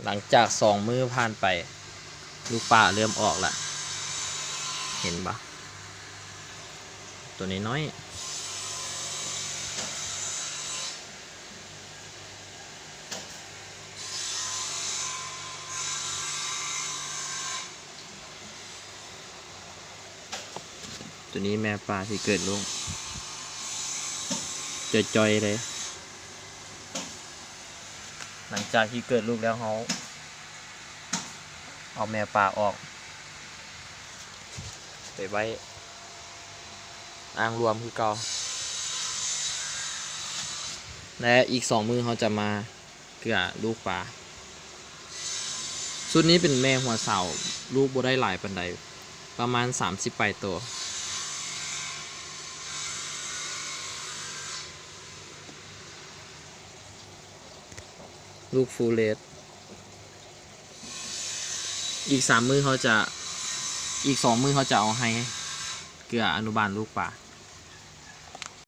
ຫຼັງຈາກສອງມື້ຜ່ານໄປ ລູກປາເລີ່ມອອກລະ ເຫັນບໍ່? ໂຕນ້ອຍໆ ໂຕນີ້ແມ່ປາທີ່ເກີດລູກ ຈ່ອຍໆ ເລີຍ. ຫຼັງຈາກທີ່ເກີດລູກແລ້ວ ເຮົາເອົາແມ່ປາອອກ ໄປໄວ້ອ່າງລວມຄືເກົ່າ ແລະ ອີກສອງມື້ເຮົາຈະມາເກືອລູກປາ. ຊຸດນີ້ເປັນແມ່ຫົວສາວ ລູກບໍ່ໄດ້ຫຼາຍປານໃດ ປະມານສາມສິບປາຍໂຕ. ລູກຟູເຣດ ອີກສາມມື້ເຮົາຈະ ອີກສອງມື້ເຮົາຈະເອົາໄຮເກືອອະນຸບານລູກປາ.